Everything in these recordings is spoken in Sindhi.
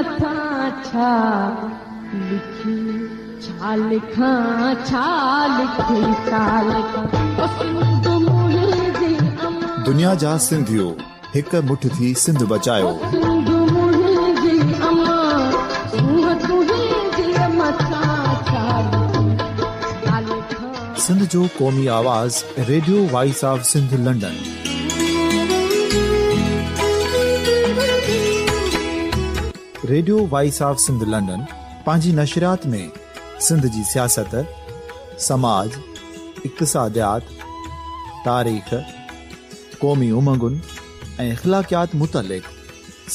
مٿان ڇا لکي ڇا لکان ڇا لکي ڇا لکان او سنڌ منهنجي امان. دنيا جا سنڌيو هڪ مٺ ٿي سنڌ بچايو. او سنڌ منهنجي امان سونهن تنهنجي مٿان ڇا لکي ڇا لکان. سنڌ جو قومي آواز radio voice of Sindh London. Radio voice of Sindh London پنهنجي نشريات ۾ سنڌ جي سياست، سماج، اقتصاديات، تاريخ، قومي امنگن ۽ اخلاقيات متعلق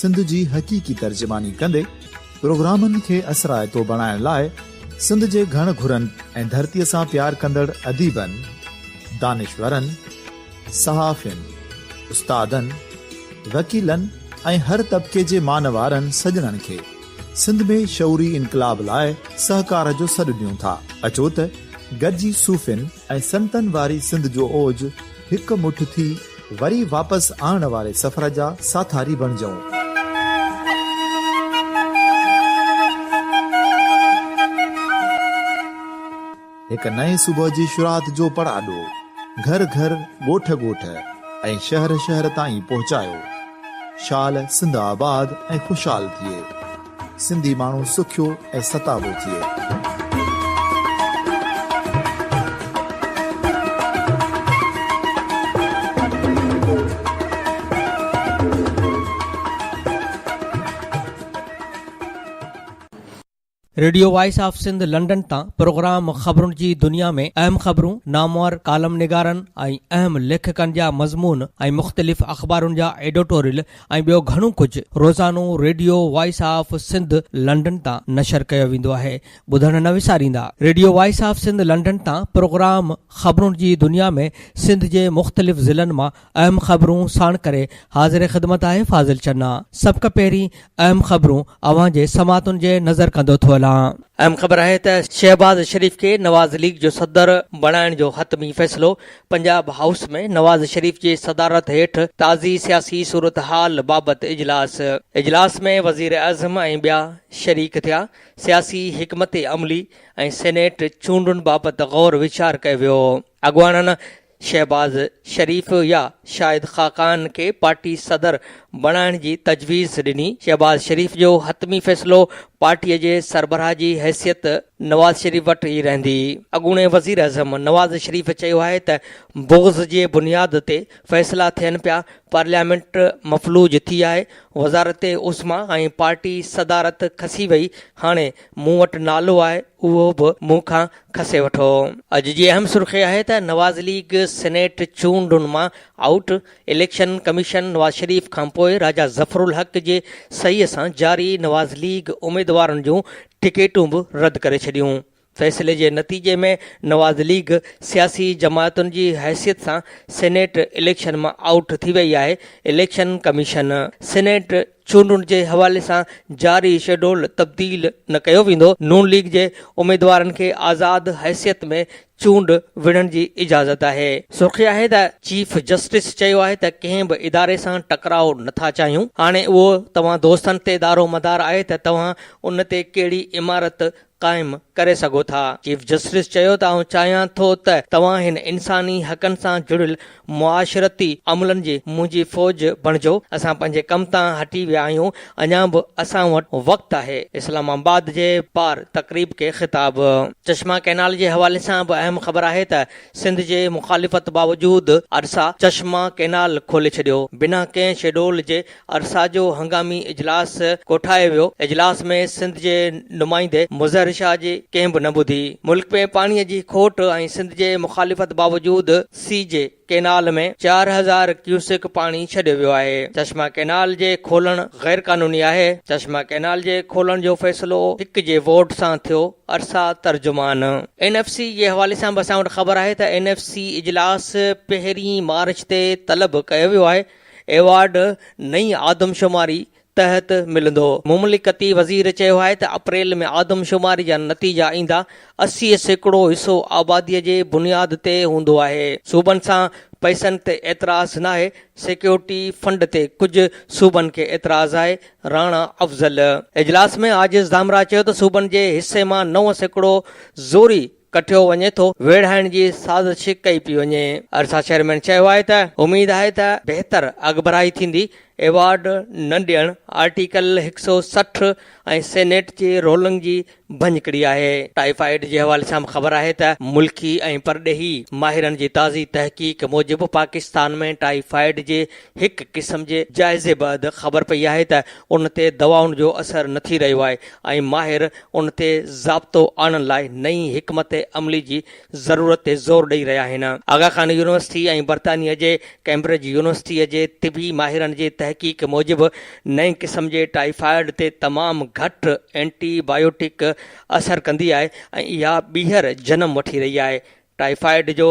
سنڌ جي حقيقي ترجماني ڪندي پروگرامن کي اثرائتو بڻائڻ لاء سنڌ جي گهڻ گهرن ۽ ڌرتيء سان پيار ڪندڙ اديبن، دانشورن، صحافين، استادن، وڪيلن ۽ هر طبقي جي مان وارن سڄڻن کي سنڌ ۾ شعوري انقلاب لاء سهڪار جو سڏ ڏيون ٿا. اچو ته گڏجي صوفين ۽ سنتن واري سنڌ جو اوج هڪ مٺ ٿي وري واپس آڻڻ واري سفر جا ساٿاري بڻجون. هڪ نئين صبح جي شروعات جو پڙاڏو گهر گهر، ڳوٺ ڳوٺ ۽ شهر شهر تائين پهچايو. شال سنڌ آباد ۽ خوشحال ٿئي. سنڌي ماڻهو سکيو ۽ ستابو ٿئي. Radio voice of Sindh London تان پروگرام خبرن جي دنيا ۾ اهم خبرون، نامور ڪالم نگارن ۽ اهم ليکڪن جا مضمون ۽ مختلف اخبارن جا ايڊوٽوريل ۽ ٻيو گهڻو ڪجهه روزانو radio voice of Sindh London تان نشر ڪيو ويندو آهي. ٻڌڻ نه وساريندا. Radio voice of Sindh London تان پروگرام خبرن جي دنيا ۾ سنڌ جي مختلف ضلعن مان اهم خبرون ساڻ ڪري حاضر خدمت آهي فاضل چنا سڀ کان پهرين اهم خبرون اوهان جي سماعتن جي نظر ڪندو ٿو هلان. اهم خبر آهي ته شهباز شريف کي نواز ليگ جو صدر بڻائڻ جو حتمي فيصلو پنجاب هائوس ۾ نواز شريف جي صدارت هيٺ تازي سياسي صورتحال بابت اجلاس اجلاس ۾ وزيراعظم ۽ ٻيا شريڪ ٿيا سياسي حڪمت عملي ۽ سينيٽ چونڊن بابت غور ويچار ڪيو ويو اڳواڻن شهباز شريف يا شاهد خاقان کي پارٽي صدر بڻائڻ جي تجويز ڏني، شهباز شريف جو حتمي فيصلو پارٽي جي سربراهه جي حيثيت نواز شريف وٽ ئي رهندي. اڳوڻي وزيراعظم نواز شريف چيو آهي ته بغض جي بنياد تي فيصلا ٿين پيا، پارليامينٽ مفلوج ٿي آهي، وزارت عظميٰ ۽ پارٽي صدارت کسي وئي، هاڻي مون وٽ نالو آهي اهو به مون کان کسي وٺو. اڄ جي اهم سرخي آهي ته نواز ليگ سينيٽ چونڊن مان out, election commission Nawaz Sharif کانپوء راجا ظفر الحق جي صحيح سان جاري نواز ليگ اميدوارن جون ٽڪيٽون به رد ڪري ڇڏيون. فيصلي جي نتيجي ۾ نواز ليگ سياسي جماعتن جي حيثيت سان سينيٽ اليڪشن مان آئوٽ ٿي وئي آهي، اليڪشن ڪميشن سينيٽ چونڊن جي حوالي سان جاري شيڊول تبديل نه ڪيو ويندو، نون ليگ جي اميدوارن کي آزاد حيثيت ۾ چونڊ وڙهڻ جي اجازت آهي. سرخي آهي ته چيف جسٽس چيو آهي ته ڪنهن به اداري سان ٽڪراء نٿا چاهيون، هاڻي اهو توهان دوستن تي دارومدار آهي ته توهان ان تي ڪهڙي عمارت قائم ڪري سگهو ٿا. چيف جسٽس چيو ته آئون چاهيان ٿو ته توهان هن انساني حقن سان جڙيل معاشرتي عملن جي منهنجي فوج بڻجو، اسان پنهنجي ڪم تان هٽي ويا آهيون، اڃا به اسان وٽ وقت آهي. اسلام آباد جي بار تقريب کي خطاب. چشما ڪئنال جي حوالي سان به اهم خبر آهي ته سنڌ جي مخالفت باوجود ارسا چشما ڪئنال کولي ڇڏيو، بنا ڪنهن شيڊول جي ارسا جو هنگامي اجلاس ڪوٺايو ويو، اجلاس ۾ سنڌ جي نمائندي مظهر شاهه جي ڪنهن به نه ٻڌي. ملڪ ۾ پاڻي جي کوٽ ۽ سنڌ جي مخالفت باوجود سي جي ڪئنال ۾ 4000 ڪيوسڪ پاڻي ڇڏيو ويو آهي. چشما ڪئنال جي کولڻ غيرقانوني آهي، چشما ڪئنال جي کولڻ جو فيصلو هڪ جي ووٽ سان ٿيو، ارسا ترجمان. اين ايف سي جي حوالي سان به اسان وٽ خبر آهي ته اين ايف سي اجلاس پهرين مارچ تي طلب ڪيو ويو آهي، ايوارڊ نئين آدمشماري تحت ملندو. مملڪتي وزير چيو آهي ته اپريل ۾ آدمشماري جا نتيجا ايندا، 80% حصو آبادي جي بنياد تي هوندو آهي، صوبن سان پئسن تي اعتراض ناهي، سيڪيورٽي فنڊ تي ڪجهه صوبن کي اعتراض آهي، راڻا افضل. اجلاس ۾ عاجز ڌامراهه چيو ته صوبن جي حصي مان 9% زوري ڪٺيو وڃي ٿو، ويڙهائڻ جي سازش ڪئي پئي وڃي. ارسا چيئرمين چيو آهي ته اميد آهي ته بهتر اڳڀرائي ٿيندي، ايوارڊ نه ڏيڻ آرٽيڪل 160 ۽ سينيٽ جي رولنگ جي ڀڃڪڙي آهي. ٽائيفائيڊ جي حوالي سان به خبر آهي ته ملڪي ۽ پرڏيهي ماهرن جي تازي تحقيق موجب پاڪستان ۾ ٽائيفائيڊ جي هڪ قسم جي جائزي بعد خبر پئي آهي ته ان تي دوائن جو اثر نه ٿي رهيو آهي ۽ ماهر ان تي ضابطو آڻڻ لاء نئين حڪمت عملي جي ضرورت تي زور ڏئي رهيا آهن. آغا خان يونيورسٽي ۽ برطانيه جي ڪئمبرج يونيورسٽيء جي طبي ماهرن جي تحقيق موجب نئين قسم جي ٽائيفائيڊ تي تمام گهٽ اينٽي بايوٽڪ اثر ڪندي آهي ۽ اها ٻيهر جنم وٺي رهي آهي. ٽائيفائيڊ جو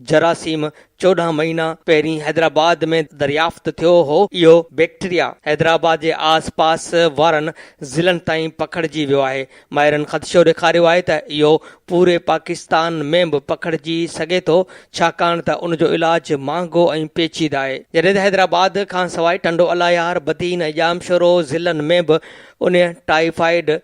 جراثيم 14 مهينا پهرين حيدرآباد ۾ دريافت ٿيو هو، اهو بيڪٽريا حيدرآباد جي آس پاس وارن ضلعن تائين پکڙجي ويو آهي، ماهرن خدشو ڏيکاريو آهي ته اهو پوري پاڪستان ۾ به پکڙجي سگهي ٿو، ڇاڪاڻ ته ان جو علاج مهانگو ۽ پيچيده آهي. جڏهن ته حيدرآباد کانسواء ٽنڊو الهيار، بدين ۽ ڄامشورو ضلعن ۾ به ان ٽائيفائيڊ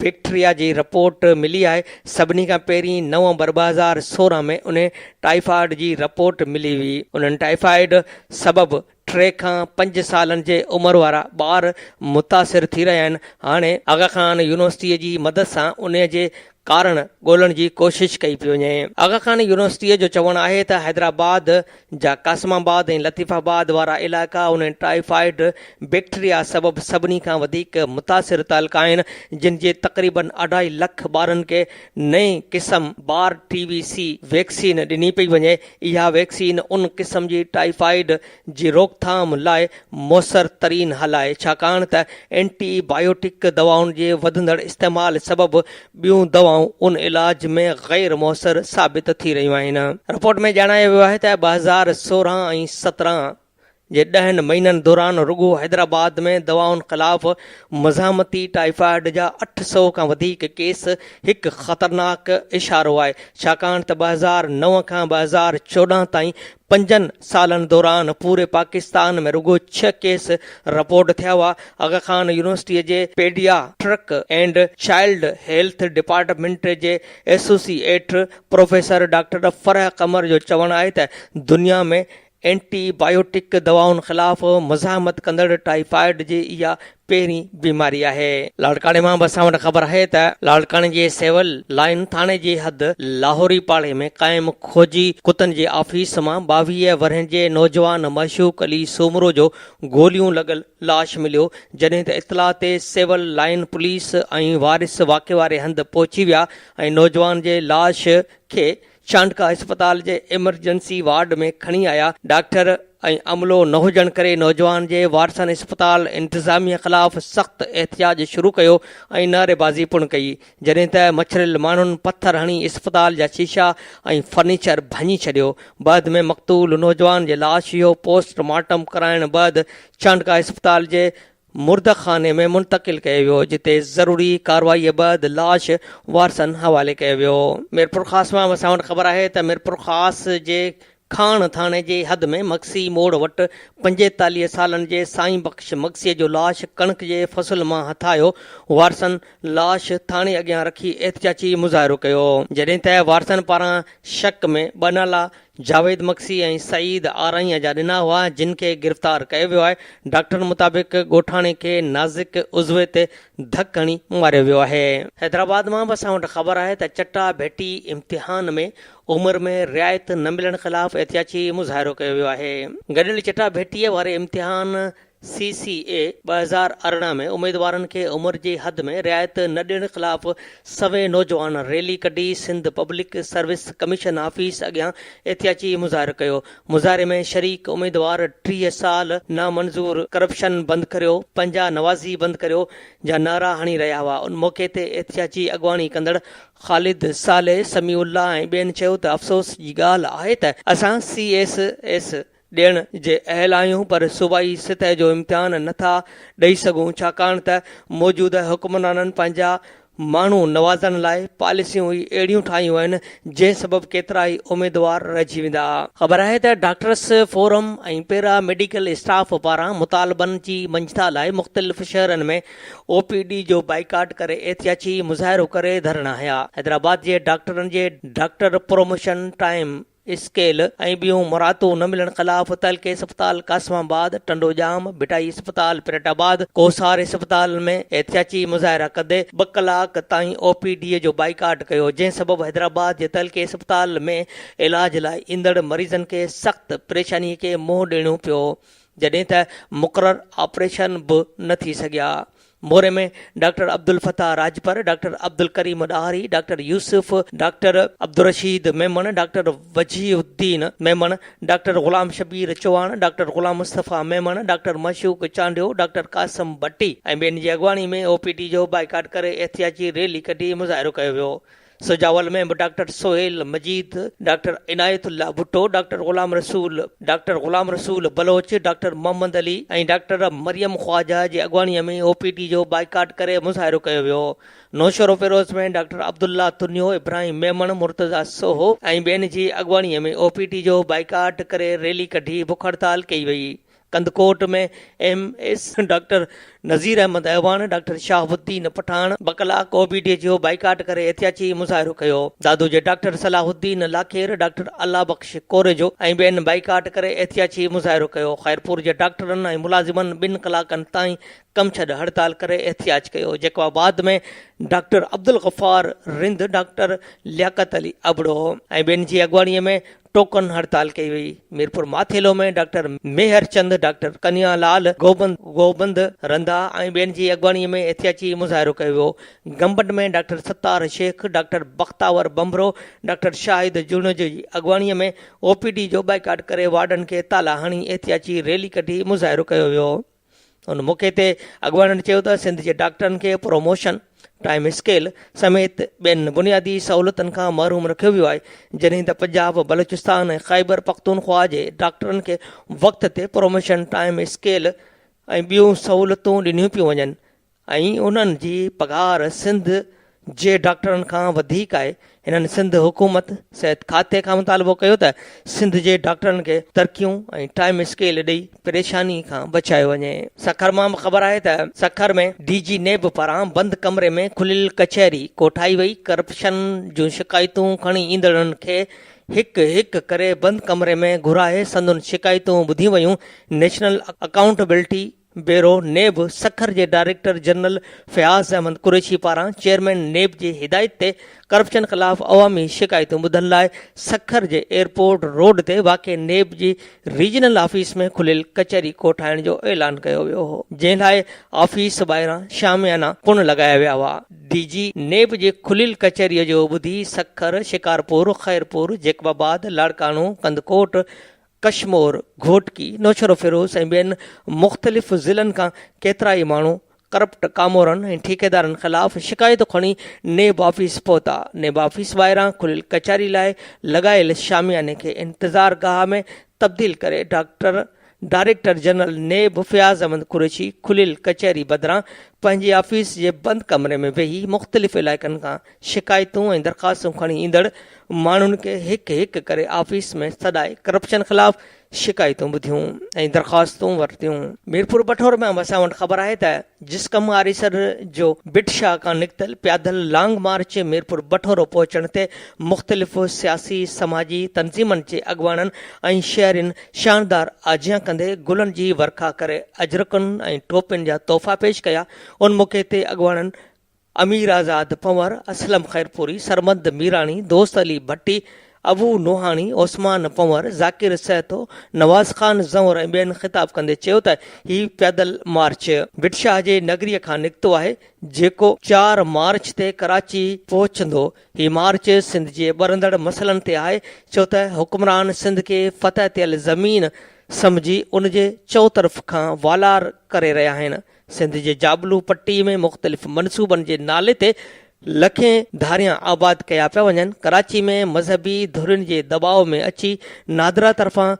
بيڪٽريا جي رپورٽ ملي آهي، سڀني کان پهرين نومبر 2016 ۾ انهي ٽائيفائيڊ جي رپورٽ ملي هئي، انهن ٽائيفائيڊ سبب ٽي کان پنج سالن جي عمر وارا ٻار متاثر ٿي رهيا آهن، هاڻي آغا خان يونيورسٽي جي مدد سان انهي جي ڪارڻ ڳولڻ جي ڪوشش ڪئي پئي وڃي. آغا خان يونيورسٽي جو چوڻ آهي ته حيدرآباد جا قاسم آباد ۽ لطيف آباد وارا علائقا انهن ٽائيفائيڊ بيڪٽريا سبب سڀني کان وڌيڪ متاثر تعلقا آهن جن جي تقريبن اڍائي لک ٻارن کي نئين قسم بار ٽي وي سي ويڪسين ڏني پئي وڃي اها ويڪسين ان قسم جي ٽائيفائيڊ جي روڪٿام لاء موثر ترين حل آهي ڇاڪاڻ ته اينٽي بايوٽڪ دوائن جي وڌندڙ استعمال سبب ٻيون دوائون ان علاج ۾ غير موثر ثابت ٿي رهيون آهن. رپورٽ ۾ ڄاڻايو ويو آهي ته 2016 ۽ 17 جي ڏهن مهينن دوران رڳو حيدرآباد ۾ دوائن خلاف مزاحمتي ٽائيفائيڊ جا 800 کان وڌيڪ ڪيس هڪ خطرناڪ اشارو آهي ڇاڪاڻ ته 2009 کان 2014 تائين پنجن سالن دوران پوري پاڪستان ۾ رڳو ڇهه ڪيس رپورٽ ٿيا هئا. آغا خان يونيورسٽيء جي paediatric and child health department جي associate professor doctor Farah Qamar جو چوڻ آهي ته دنيا ۾ اينٽي بايوٽڪ دوائن خلاف مزاحمت ڪندڙ ٽائيفائيڊ جي اها پهرين بيماري آهي. لاڙڪاڻي مان به اسان وٽ خبر آهي ته لاڙڪاڻي جي سول لائين ٿاڻي جي حد لاهوري پاڙي ۾ قائم کوجي ڪتن جي آفيس مان 22 ورهين جي نوجوان معشوق علي سومرو جو گوليون لڳل لاش مليو جڏهن ته اطلاع تي سول لائين پوليس ۽ وارث واقعي واري هنڌ پهچي ويا ۽ نوجوان جي لاش کي چانڊڪا اسپتال جي ايمرجنسي وارڊ ۾ کڻي آيا، ڊاڪٽر ۽ عملو نه هجڻ ڪري نوجوان جي وارثن اسپتال انتظاميه خلاف سخت احتجاج شروع ڪيو ۽ نعريبازي پڻ ڪئي، جڏهن ته مڇريل ماڻهن پٿر هڻي اسپتال جا شيشا ۽ فرنيچر ڀڃي ڇڏيو، بعد ۾ مقتول نوجوان جي لاش جو پوسٽ مارٽم ڪرائڻ بعد چانڊڪا اسپتال جي مرده خاني ۾ منتقل ڪيو ويو جتي ضروري ڪارروائي بعد لاش وارثن حوالي ڪيو ويو. ميرپورخاص مان اسان وٽ خبر آهي ته ميرپورخاص جي کاڻ ٿاڻي جي حد ۾ مگسي موڙ وٽ 45 سالن جي سائين بخش مگسي جو لاش ڪڻڪ جي فصل مان هٿ آيو، وارثن لاش ٿاڻي اڳيان رکي احتجاجي مظاهرو ڪيو. جڏهن ته وارثن پاران شڪ ۾ ٻه نالا جاويد مگسي ۽ سعيد آرائين جا ڏنا هئا جن کي گرفتار ڪيو ويو آهي، ڊاڪٽرن مطابق ڳوٺاڻي کي نازڪ عضوي تي ڌڪ هڻي ماريو ويو آهي. حيدرآباد مان به اسان وٽ خبر آهي ته چٽا ڀيٽي امتحان ۾ عمر ۾ رعايت نه ملڻ خلاف احتجاجي مظاهرو ڪيو ويو آهي. گڏيل چٽا ڀيٽي واري امتحان سي سي اي 2018 ۾ اميدوارن کي عمر جي حد ۾ رعايت نه ڏيڻ خلاف سوين نوجوان ريلي ڪڍي Sindh public service commission office اڳيان احتجاجي مظاهرو ڪيو. مظاهري ۾ شريڪ اميدوار 30 سال نامنظور، ڪرپشن بند ڪريو، پنجا نوازي بند ڪريو جا نعرا هڻي رهيا هئا. ان موقعي تي احتجاجي اڳواڻي ڪندڙ خالد صالح، سميع الله ۽ ٻين چيو ته افسوس جي ڳالهه آهي ته اسان سي ايس ايس ڏيڻ جي اهل آهيون پر صوبائي سطح جو امتحان نه ٿا ڏئي سگهون ڇاڪاڻ ته موجوده حڪمرانن پنهنجا ماڻهو نوازڻ لاء پاليسيون ئي اهڙيون ٺاهيون آهن جنهن سبب ڪيترائي اميدوار رهجي ويندا. خبر آهي ته doctors forum ۽ para medical staff پاران مطالبن جي مڃتا لاء مختلف شهرن ۾ او پي ڊي جو بائيڪاٽ ڪري احتجاجي مظاهرو ڪري ڌرڻا هنيا. حيدرآباد جي ڊاڪٽرن جي ڊاڪٽر پروموشن ٽائيم اسڪيل ۽ ٻيون مراعتون نه ملڻ خلاف تعلقي اسپتال قاسم آباد، ٽنڊو ڄام، ڀٽائي اسپتال پريٽ آباد، ڪوهسار اسپتال ۾ احتجاجي مظاهرا ڪندي ٻه ڪلاڪ تائين او پي ڊي جو بائيڪاٽ ڪيو جنهن سبب حيدرآباد جي تعلقي اسپتال ۾ علاج لاء ايندڙ مريضن کي سخت پريشاني کي منهن ڏيڻو پيو جڏهن ته مقرر آپريشن به نه ٿي سگهيا. Moro ۾ doctor Abdul Fattah Rajpar, doctor Abdul Karim Dahri, doctor Yousuf, doctor Abdul Rasheed Memon, doctor Wajeeh Uddin Memon, doctor Ghulam Shabbir Chohan, doctor Ghulam Mustafa Memon, doctor Mashooq Chandio, doctor Qasim Bhatti ۽ ٻين جي اڳواڻي ۾ او پي ڊي جو بائيڪاٽ ڪري احتجاجي ريلي ڪڍي مظاهرو ڪيو ويو. سجاول ۾ به doctor Sohail Majeed, doctor Inayatullah Bhutto, doctor Ghulam Rasool, doctor Ghulam Rasool Baloch, doctor Muhammad Ali ۽ doctor Maryam Khawaja جي اڳواڻي ۾ او پي ڊي جو بائيڪاٽ ڪري مظاهرو ڪيو ويو. نوشهروفيروز ۾ ڊاڪٽر عبدالله تنيو، ابراهيم ميمڻ، مرتضيٰ سوهو ۽ ٻين جي اڳواڻي ۾ او پي ڊي جو بائيڪاٽ ڪري ريلي ڪڍي بک هڙتال ڪئي وئي. Kandhkot ۾ M S doctor Nazir Ahmed Awan, doctor Shahabuddin Pathan ٻه ڪلاڪ او بي ڊي جو بائيڪاٽ ڪري احتجاجي مظاهرو ڪيو. دادو جي ڊاڪٽر صلاح الدين لاکير، ڊاڪٽر الله بخش ڪوريجو ۽ ٻين بائيڪاٽ ڪري احتجاجي مظاهرو ڪيو. خيرپور جي ڊاڪٽرن ۽ ملازمن ٻن ڪلاڪن تائين ڪم ڇڏ هڙتال ڪري احتجاج ڪيو. جيڪب آباد ۾ ڊاڪٽر عبدالغفار رند، ڊاڪٽر لياقت علي ابڙو ۽ ٻين جي اڳواڻي ۾ ٽوڪن هڙتال ڪئي وئي. ميرپور ماٿيلو ۾ ڊاڪٽر ميهر چند، ڊاڪٽر ڪنيا لال، گوبند گوبند رنڌا ۽ ٻين جي اڳواڻي ۾ احتجاجي مظاهرو ڪيو ويو. Gambat ۾ doctor Sattar Shaikh, doctor Bakhtawar Bhanbhro, doctor Shahid Junejo جي اڳواڻي ۾ او پي ڊي جو بائيڪاٽ ڪري وارڊن کي تالا هڻي احتجاجي ريلي ڪڍي مظاهرو ڪيو ويو. ان موقعي تي اڳواڻن چيو ته سنڌ جي ڊاڪٽرن کي پروموشن، ٽائيم اسڪيل سميت ٻين بنيادي سهولتن کان محروم رکيو ويو آهي، جڏهن ته پنجاب، بلوچستان ۽ خيبر پختونخوا جي ڊاڪٽرن کي وقت تي پروموشن، ٽائيم اسڪيل ۽ ٻيون سهولتون ڏنيون پيون وڃن ۽ انهن جي پگهار سنڌ جي ڊاڪٽرن کان وڌيڪ آهي. هنن سنڌ حڪومت صحت کاتي کان مطالبو ڪيو ته سنڌ جي ڊاڪٽرن کي ترقيون ۽ ٽائيم اسڪيل ڏئي پريشاني کان بچايو وڃي. سکر مان به خبر آهي ته سکر ۾ ڊي جي نيب پاران بند ڪمري ۾ کليل ڪچهري ڪوٺائي وئي، ڪرپشن جون شڪايتون کڻي ايندڙن کي هڪ هڪ ڪري بند ڪمري ۾ گهرائي سندن شڪايتون ٻڌيون ويون، national accountability bureau, NAB, Sukkur جي ڊائريڪٽر جنرل فياض احمد قريشي پاران چيئرمين نيب جي هدايت تي ڪرپشن خلاف عوامي شڪايتون ٻڌڻ لاء سکر جي ايئرپورٽ روڊ تي واقع نيب جي ريجنل آفيس ۾ کليل ڪچهري ڪوٺائڻ جو اعلان ڪيو ويو هو جنهن لاء آفيس ٻاهران شاميانا پڻ لڳايا ويا هئا. ڊي جي نيب جي کليل ڪچهري جو ٻڌي سکر، شڪارپور، خيرپور، جيڪب آباد، لاڙڪاڻو، ڪنڌڪوٽ، ڪشمور، گهوٽڪي، نوشهروفيروز ۽ ٻين مختلف ضلعن کان ڪيترائي ماڻهو ڪرپٽ ڪامورن ۽ ٺيڪيدارن خلاف شڪايتون کڻي نيب آفيس پهتا. نيب آفيس ٻاهران کليل ڪچهري لاء لڳايل شامياني کي انتظار گاهه ۾ تبديل ڪري doctor director general NAB Fayaz Ahmed Qureshi کليل ڪچهري بدران پنهنجي آفيس جي بند ڪمري ۾ ويهي مختلف علائقن کان شڪايتون ۽ درخواستون کڻي ايندڙ ماڻهن کي هڪ هڪ ڪري آفيس ۾ سڏائي ڪرپشن خلاف شڪايتون ٻڌيون ۽ درخواستون ورتيون. ميرپور بٺور ۾ اسان وٽ خبر آهي ته جسقم آريسر جو بٽ شاهه کان نڪتل پيادل لانگ مارچ ميرپور بٺورو پهچڻ تي مختلف سياسي سماجي تنظيمن جي اڳواڻن ۽ شهرين شاندار آجيان ڪندي گلن جي ورکا ڪري اجرڪن ۽ ٽوپين جا تحفا پيش ڪيا ان موقعي تي اڳواڻن امير آزاد پنهور، اسلم خيرپوري، سرمد ميراڻي، دوست علي ڀٽي، ابو نوحاڻي، عثمان پنهور، ذاڪر سهتو، نواز خان زئور ۽ ٻين خطاب ڪندي چيو ته هي پيادل مارچ ڀٽ شاهه جي نگري کان نڪتو آهي جيڪو چار مارچ تي ڪراچي پهچندو، هي مارچ سنڌ جي ٻرندڙ مسئلن تي آهي ڇو ته حڪمران سنڌ کي فتح ٿيل زمين سمجهي ان جي چئوطرف کان والار ڪري رهيا آهن. سنڌ جي جابلو پٽي ۾ مختلف منصوبن جي نالي تي لکين ڌاريان آباد ڪيا پيا وڃن، ڪراچي ۾ مذهبي ڌرين جي دٻاء ۾ اچي نادرا طرفان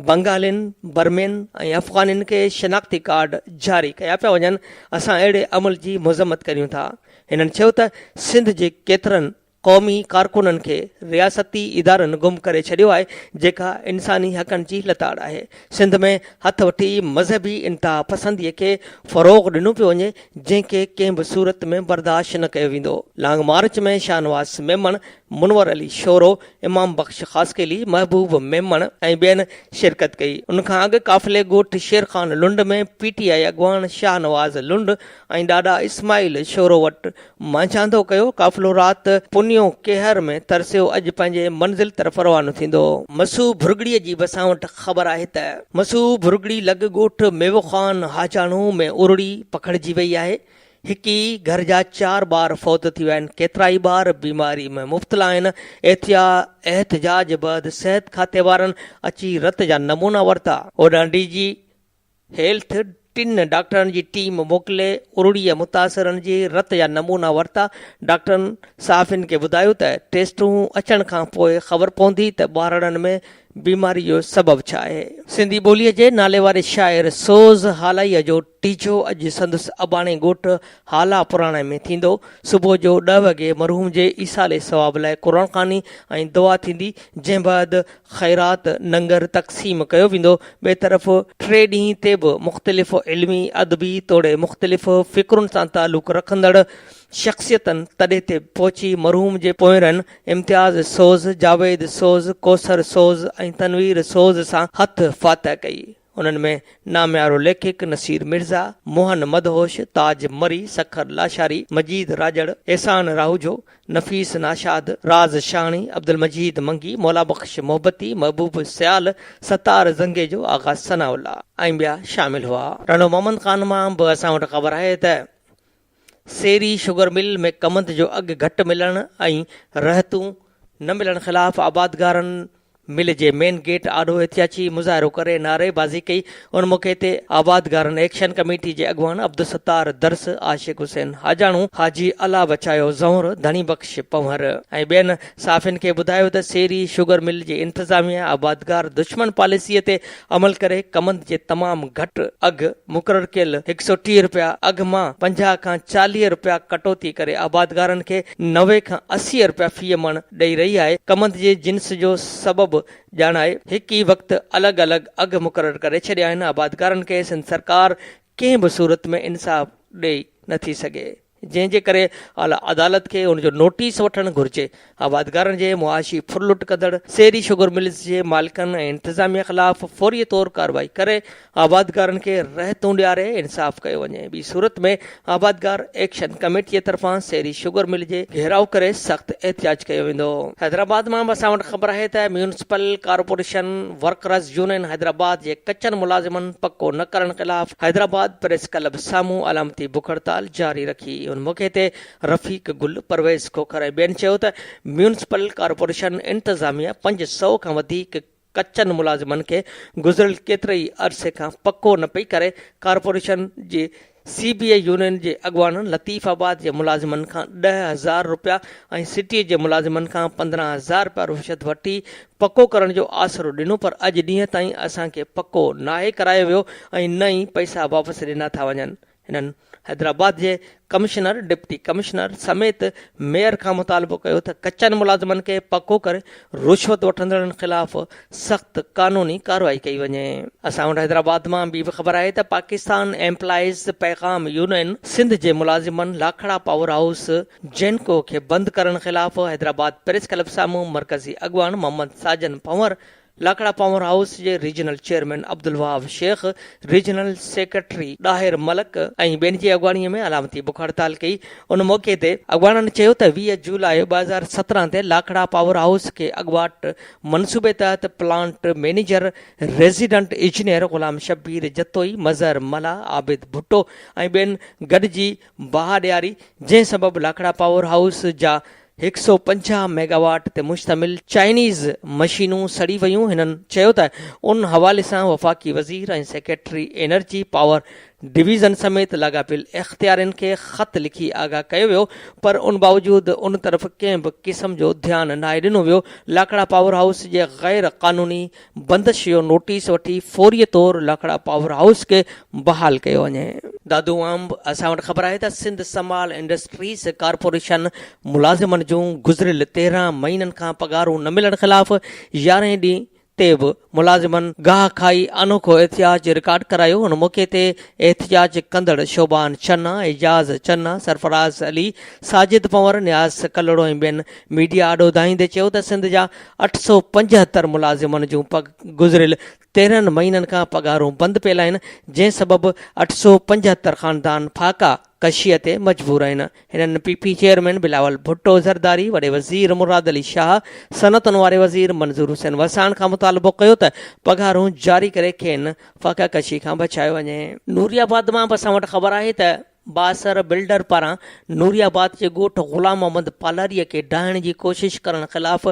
بنگالين، برمين ۽ افغانين کي شناختي ڪارڊ جاري ڪيا پيا وڃن، اسان اهڙي عمل جي مذمت ڪريون ٿا. هنن چيو ته سنڌ جي ڪيترن قومي ڪارڪنن کي رياستي ادارن گم ڪري ڇڏيو آهي جيڪا انساني حقن جي لتاڙ آهي. سنڌ ۾ هٿ وٺي مذهبي انتهاپسندي کي فروغ ڏنو پيو وڃي جنهن کي ڪنهن به صورت ۾ برداشت نه ڪيو ويندو. لانگ مارچ ۾ شاهنواز ميمڻ، منور علي شورو، امام بخش خاصخيلي، محبوب ميمڻ ۽ ٻين شرڪت ڪئي. ان کان اڳ قافلي ڳوٺ شير خان لنڊ ۾ پي ٽي آء اڳواڻ شاهنواز لنڊ ۽ ڏاڏا اسماعيل شورو وٽ مانجهاندو ڪيو. قافلو رات پنيو ڪيهر ۾ ترسيو اڄ پنهنجي منزل طرف روانو ٿيندو. مسو ڀرڳڙيء جي به اسان وٽ خبر آهي ته. مسو ڀرڳڙي لڳ ڳوٺ ميوو خان حاجاڻو ۾ ارڙي پکڙجي وئي آهي. هڪ ئي گهر جا چار ٻار فوت ٿي ويا آهن. ڪيترائي ٻار بيماري ۾ مبتلا آهن. احتجاج بعد صحت کاتي وارن اچي رت جا نمونا ورتا. هوڏانهن ڊي جي هيلٿ ٽن ڊاڪٽرن جي ٽيم موڪلي ارڙيء متاثرن جي رت جا نمونا ورتا، ڊاڪٽرن صحافين کي ٻڌايو ته ٽيسٽون اچڻ کان پوء خبر پوندي ته ٻارڙن ۾ بيماري جو سبب ڇا آهي. سنڌي ٻوليء جي ناليواري شاعر سوز هالائيء جو ٽيجهو اڄ سندس اباڻي ڳوٺ هالا پراڻي ۾ ٿيندو. صبح جو ڏهه وڳي مرحوم جي ايصال ثواب لاء قرآن خواني ۽ دعا ٿيندي، جنهن بعد خيرات ننگر تقسيم ڪيو ويندو، ٻئي طرف ٽي ڏينهن تي به مختلف علمي، ادبي توڙي مختلف فڪرن سان تعلق رکندڙ شخصيتن تڏي تي پهچي مرحوم جي پوئينرن امتياز سوز، جاويد سوز، ڪوثر سوز ۽ تنوير سوز سان هٿ فاتح ڪئي. انهن ۾ ناميارو ليکڪ نصير مرزا، موهن مدهوش، تاج مري، سکر لاشاري، مجيد راڄڙ، احسان راهوجو، نفيس ناشاد، راز شاهاڻي، عبدالمجيد منگي، مولابخش محبتي، محبوب سيال، ستار زنگيجو، آغا ثناء الله ۽ ٻيا شامل هئا. ٽنڊو محمد خان مان به اسان وٽ خبر آهي ته سيري شگر مل ۾ ڪمند جو اگهه گهٽ ملڻ ۽ رهتون نه ملڻ خلاف آبادگارن مل جي مين گيٽ آڏو احتجاجي مظاهرو ڪري نعريبازي ڪئي. ان موقعي تي آبادگارن ايڪشن ڪميٽي جي اڳواڻ عبدالستار درس، عاشق حسين حاجاڻو، حاجي الله بچايو زئونر، ڌڻي بخش پنهور ۽ ٻين صحافين کي ٻڌايو ته سيري شگر مل جي انتظاميه آبادگار دشمن پاليسي تي عمل ڪري ڪمند جي تمام گهٽ اگهه مقرر ڪيل 130 رپيا اگهه مان 50 کان 40 رپيا ڪٽوتي ڪري آبادگارن کي 90 کان 80 رپيا في مڻ ڏئي رهي آهي، ڪمند جي جنس جو سبب ڄاڻائي هڪ ئي وقت الڳ الڳ اگهه مقرر ڪري ڇڏيا آهن، آبادگارن کي سنڌ سرڪار ڪنهن به صورت ۾ انصاف ڏئي نٿي سگهي. جنهن جي ڪري اعليٰ عدالت کي ان جو نوٽيس وٺڻ گهرجي. آبادگارن جي معاشي ڦرلٽ ڪندڙ سيري شگر ملز جي مالڪن ۽ انتظاميه خلاف فوري طور ڪارروائي ڪري آبادگارن کي رهتون ڏياري انصاف ڪيو وڃي ٻي صورت ۾ آبادگار ايڪشن ڪميٽي طرفان سيري شگر مل جي گهيراء ڪري سخت احتجاج ڪيو ويندو. حيدرآباد مان به اسان وٽ خبر آهي ته municipal corporation workers union Hyderabad جي ڪچن ملازمن پڪو نه ڪرڻ خلاف حيدرآباد پريس ڪلب سامهون علامتي بک هڙتال جاري رکي. ان موقعي تي رفيق گل، پرويز کوکر ۽ ٻين چيو ته ميونسپل ڪارپوريشن انتظاميه 500 کان وڌيڪ ڪچن ملازمن کي گذريل ڪيتري ئي عرصي کان پڪو نه پئي ڪري، ڪارپوريشن جي سي بي اي يونين جي اڳواڻن لطيف آباد جي ملازمن کان 10,000 رپيا ۽ سٽي جي ملازمن کان 15,000 رپيا رشوت وٺي پڪو ڪرڻ جو آسرو ڏنو پر اڄ ڏينهن تائين اسان کي پڪو ناهي ڪرايو ويو ۽ نه ئي پئسا واپس ڏنا ٿا وڃن. هنن حيدرآباد جي ڪمشنر، ڊپٽي ڪمشنر سميت ميئر کان مطالبو ڪيو ته ڪچن ملازمن کي پڪو ڪري رشوت وٺندڙن خلاف سخت قانوني ڪارروائي ڪئي وڃي. اسان وٽ حيدرآباد مان ٻي به خبر آهي ته پاڪستان ايمپلائيز پيغام يونين سنڌ جي ملازمن لاکڙا پاور هائوس جينڪو کي بند ڪرڻ خلاف حيدرآباد پريس ڪلب سامهون مرڪزي اڳواڻ محمد ساجن پنهور لاکڙا پاور هائوس جي regional chairman Abdul Wahab Shaikh, regional secretary Dahir Malik ۽ ٻين جي اڳواڻي ۾ علامتي بک هڙتال ڪئي. ان موقعي تي اڳواڻن چيو ته 20 جولاء 2017 تي لاکڙا پاور هائوس کي اڳواٽ منصوبي تحت plant manager, resident engineer Ghulam Shabbir Jatoi, Mazhar Mallah, Abid Bhutto ۽ ٻين گڏجي باهه ڏياري، جنهن سبب لاکڙا پاور هائوس جا 150 ميگاواٽ تي مشتمل چائنيز مشينون سڙي ويون، هنن چيو ته ان حوالي سان وفاقي وزير ۽ سيڪريٽري انرجي پاور ڊويزن سميت لاڳاپيل اختيارين کي خط لکي آگاهه ڪيو ويو پر ان باوجود ان طرف ڪنهن به قسم جو ڌيان ناهي ڏنو ويو، لاکڙا پاور هائوس جي غير قانوني بندش جو نوٽيس وٺي فوري طور لاکڙا پاور هائوس کي بحال ڪيو وڃي. دادو عام اسان وٽ خبر آهي ته سنڌ سمال انڊسٽريز ڪارپوريشن ملازمن جون گذريل 13 مهينن کان پگهارون نه ملڻ خلاف يارهين ڏينهن تي به ملازمن گاهه کائي انوکو احتجاج رڪارڊ ڪرايو، ان موقعي تي احتجاج ڪندڙ شوبان چنا، اعجاز چنا، سرفراز علي، ساجد پنور، نياز ڪلهوڙو ۽ ٻين ميڊيا آڏو دانهيندي چيو ته سنڌ جا 875 ملازمن جون گذريل 13 مهينن کان پگهارون بند پيل آهن، جنهن سبب 875 خاندان فاقا ڪشيء تي مجبور آهن. هنن P P chairman Bilawal Bhutto Zardari, وڏي وزير مراد علي شاهه، صنعتن واري وزير منظور حسين وساڻ کان مطالبو ڪيو ته پگهارون جاري ڪري کين فاقه ڪشي کان بچايو وڃي. نوري آباد مان به اسان وٽ خبر آهي ته بااثر بلڊر پاران نوري آباد جي ڳوٺ غلام محمد پالاري کي ڊاهڻ جي ڪوشش ڪرڻ خلاف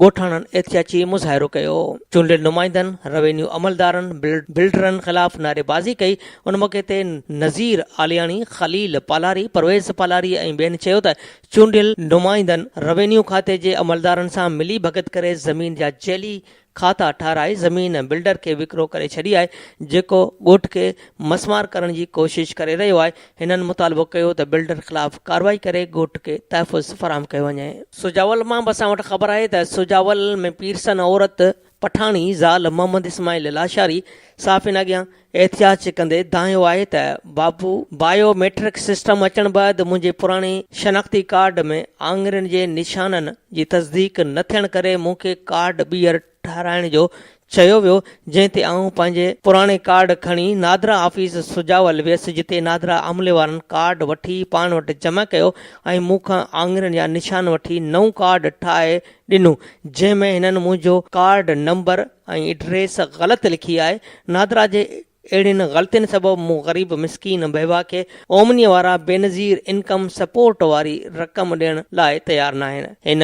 ڳوٺاڻن احتجاجي مظاهرو ڪيو. چونڊيل نمائندن، روينيو عملدارن بلڊرن خلاف نعريبازي ڪئي. ان موقعي تي نذير عالياڻي، خليل پالاري، پرويز پالاري ۽ ٻين چيو ته چونڊيل نمائندن روينيو کاتي جي عملدارن سان ملي ڀڳت ڪري زمين جا جعلي کاتا ٺاهرائي زمين بلڊر کي وڪرو ڪري ڇڏي آهي جيڪو ڳوٺ کي مسمار ڪرڻ جي ڪوشش ڪري رهيو آهي هنن مطالبو ڪيو ته بلڊر خلاف ڪارروائي ڪري ڳوٺ کي تحفظ فراهم ڪيو وڃي. سجاول مان به اسان وٽ خبر آهي ته سجاول ۾ پيرسن عورت پٺاڻي زال محمد اسماعيل لاشاري صحافين اڳيان احتجاج ڪندي دانهيو آهي ته بابو بايو ميٽرڪ سسٽم اچڻ بعد منهنجي پراڻي شناختي ڪارڊ ۾ آڱرين جي نشانن جي تصديق نه ٿيڻ ڪري مون کي ڪارڊ ٻيهر ٺهرائڻ جو چيو ويو جنهن تي آئون پنهنجي پراڻي ڪارڊ کڻي نادرا آفيس سجاول ويس جتي نادرا عملي وارن ڪارڊ وٺي پاڻ وٽ جمع ڪيو ۽ مون کان آڱرين جا نشان وٺي نئون ڪارڊ ٺاهي ڏنو جنهن ۾ هنن منهنجو ڪارڊ نمبر ۽ ايڊريس غلط لکي آهي، نادرا جي اهڙين غلطين سبب مون غريب مسڪين بيواهه کي اومنيء وارا بينظير انڪم سپورٽ واري رقم ڏيڻ لاء تيار ناهن. هن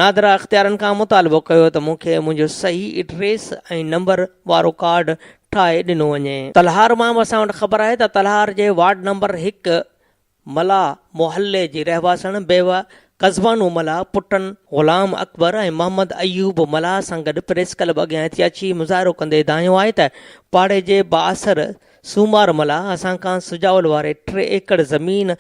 نادرا اختيارين کان مطالبو ڪيو ته مون کي منهنجو صحيح ايڊريس ۽ نمبر وارو ڪارڊ ٺاهي ڏنو وڃي. تلهار مان به اسان وٽ خبر آهي ته تلهار جي وارڊ نمبر هڪ ملاح محلي جي رهواسڻ بيوه قزبانو ملاح پٽن غلام اڪبر ۽ محمد ايوب ملاح سان گڏ پريس ڪلب اڳيان احتجاجي مظاهرو ڪندي دانهيو آهي ته پاڙي جي بااثر سومار ملاح اسان کان سجاول واري ٽي ايڪڙ زمين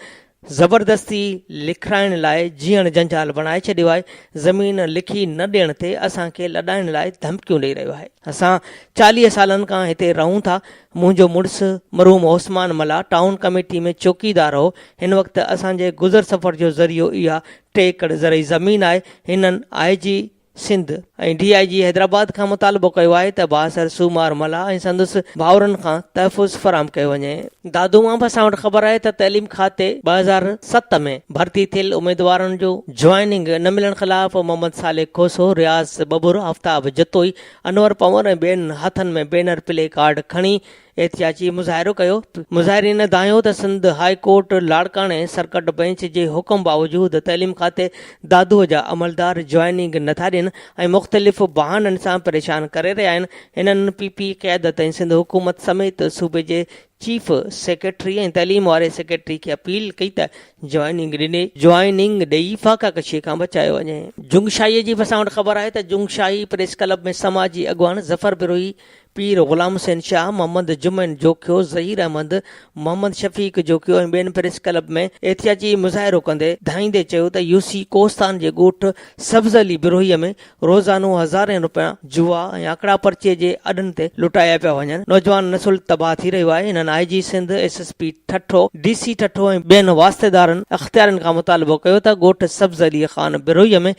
زبردستي لکرائڻ لاء جيئڻ جنجال بڻائي ڇڏيو آهي، زمين لکي نه ڏيڻ تي اسان کي لڏائڻ لاء ڌمڪيون ڏئي رهيو آهي. اسان 40 سالن کان هتي رهون ٿا، منهنجو مڙس مرحوم عثمان ملاح ٽائون ڪميٽي ۾ چوڪيدار هو، هن وقت اسان جي گذر سفر جو ذريعو اها ٽي ايڪڙ زرعي زمين آهي، هنن آء جي سنڌ ۽ ڊي I جي حيدرآباد کان مطالبو ڪيو آهي ته بااثر سومار ملاح ۽ سندس ڀائرن کان تحفظ فراهم ڪيو وڃي. دادو مان به اسان وٽ خبر آهي ته تعليم کاتي 2007 ۾ ڀرتي ٿيل اميدوارن جو جوائننگ نه ملڻ خلاف محمد صالح کوسو، رياض ٻٻر، آفتاب جتوئي، انور پنور ۽ ٻين هٿن ۾ بينر پلي ڪارڊ کڻي احتجاجي مظاهرو ڪيو. مظاهرين دانهيو ته سنڌ هاء ڪورٽ لاڙڪاڻي سرڪٽ بئنچ جي حڪم باوجود تعليم کاتي دادوء جا عملدار جوائننگ نٿا ڏين ۽ مختلف بهانن سان پريشان ڪري رهيا آهن. هنن پي پي قيادت ۽ سنڌ حڪومت سميت صوبي جي چيف سيڪريٽري ۽ تعليم واري سيڪريٽري کي اپيل ڪئي ته جوائننگ ڏني جوائننگ ڏئي فاقا ڪشي کان بچايو وڃي. جنگشاهي جي به اسان وٽ خبر آهي ته جنگشاهي پريس ڪلب ۾ سماجي اڳواڻ ظفر بروهي، پير غلام حسين شاهه، محمد جمعن جوکيو، ظهير احمد، محمد شفيق جوکيو ۽ ٻين پريس ڪلب ۾ احتجاجي مظاهرو ڪندي ڌائيندي چيو ته يوسي ڪوهستان جي ڳوٺ سبز علي بروهي ۾ روزانو هزارين روپيا جوا ۽ آڪڙا پرچي جي اڏن تي لٽايا پيا وڃن، نوجوان نسل تباهه ٿي رهيو آهي، هنن آء جي Sindh, S S P Thatta, D C Thatta ۽ ٻين واسطيدارن اختيارين کان مطالبو ڪيو ته ڳوٺ سبز علي خان بروهي ۾